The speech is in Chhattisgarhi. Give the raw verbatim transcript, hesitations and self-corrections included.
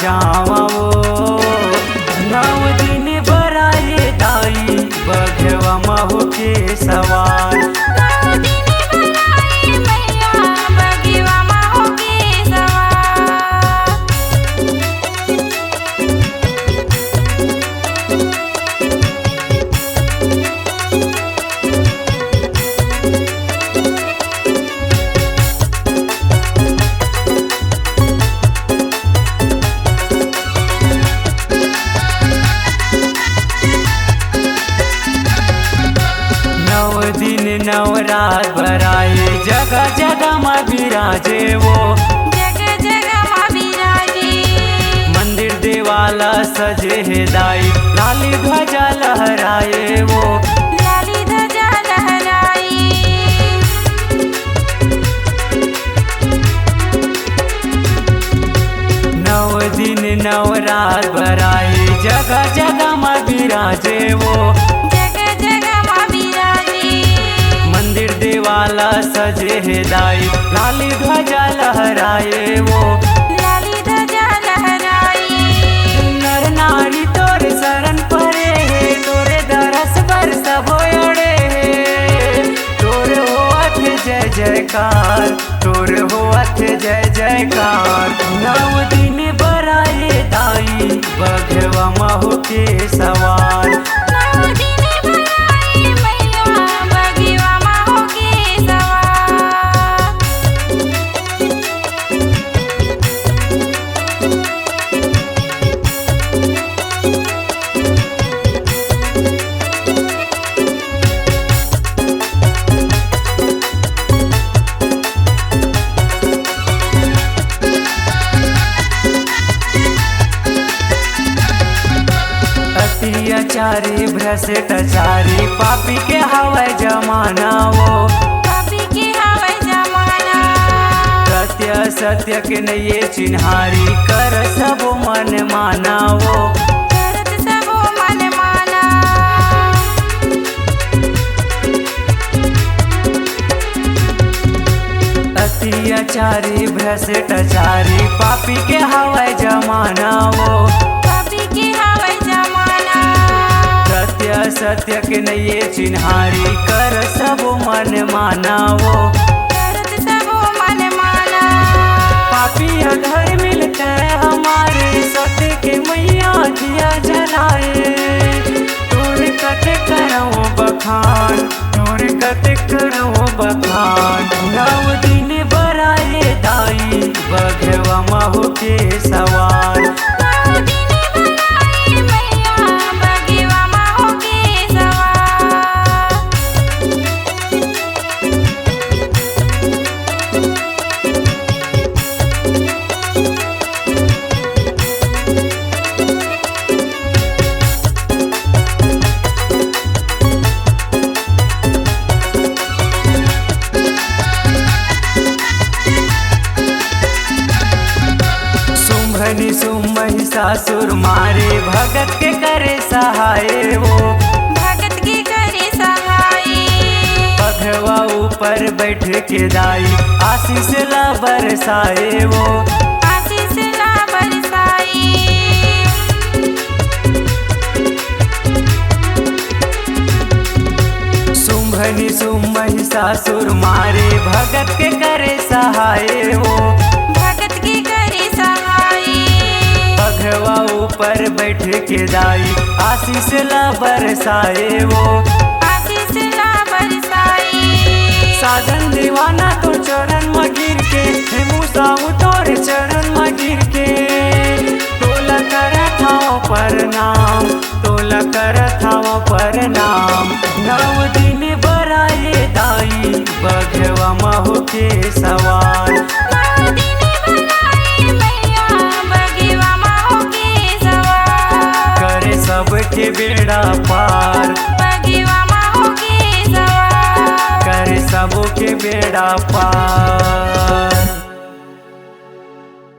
जावा वो। नौ दिन बर आए दाई बघवा म होके सवार। नौ दिन बर आए मैया बघवा म होके सवार। नौ दिन नौ रात बर आए, जगह जगह म बिराजे वो। जगह जगह म बिराजे। मंदिर देवाला सजे हे दाई, लाली ध्वजा लहराए वो। लाली ध्वजा लहराए। नौ दिन नौ रात बर आए, जगह जगह म बिराजे वो। जगह जगह म बिराजे। मंदिर देवाला सजे हे दाई, लाली ध्वजा लहराए वो। लाली ध्वजा लहराए। नर नारी तोर शरण परे हे, तोरे दरस बर सबो अड़े हे। तोर होवत हे जय जयकार, तोर होवत हे जय जयकार। नौ दिन बर आए दाई बघवा म होके सवार। नौ दिन बर आए मैया बघवा म होके सवार। अत्याचारी भ्रष्टाचारी पापी के हवय जमाना वो। पापी के हवय जमाना। सत्य सत्य के नइये चिन्हारी, कर सबो मन माना वो। करत सबो मन माना। अत्याचारी भ्रष्टाचारी पापी के हवय जमाना वो। पापी के हवय जमाना। सत्य सत्य के नइये चिन्हारी, कर सबो मन माना वो। करत सबो मन माना। पापी अधर्मी ल तैं हमारे, सत्य के मैया दिया जलाए। तोर कते करव बखान, तोर कते करव बखान। नौ दिन बर आए दाई बघवा म होके सवार। नौ दिन बर आए मैया बघवा म होके सवार। शुंभ निशुंभ महिषासुर मारे, भगत के करे सहाय वो। भगत के करे सहाय। बघवा ऊपर बैठ के दाई, आशीष ला बरसाए वो। आशीष ला बरसाए। शुंभ निशुंभ महिषासुर मारे, भगत के करे सहाय वो। भगत के करे सहाय। बघवा ऊपर बैठ के दाई, आशीष ला बरसाए वो। आशीष ला बरसाए। साजन दीवाना तोर चरण म गिर के, हे मूसा वो तोर चरण म गिर के, तोला करत हव प्रणाम। तोला करत हव प्रणाम। नौ दिन बर आए दाई बघवा म होके सवार। नौ दिन बर आए मैया बघवा म होके सवार। करे सबके बेड़ा पार। बघवा म होके सवार। करे सबके बेड़ा पार।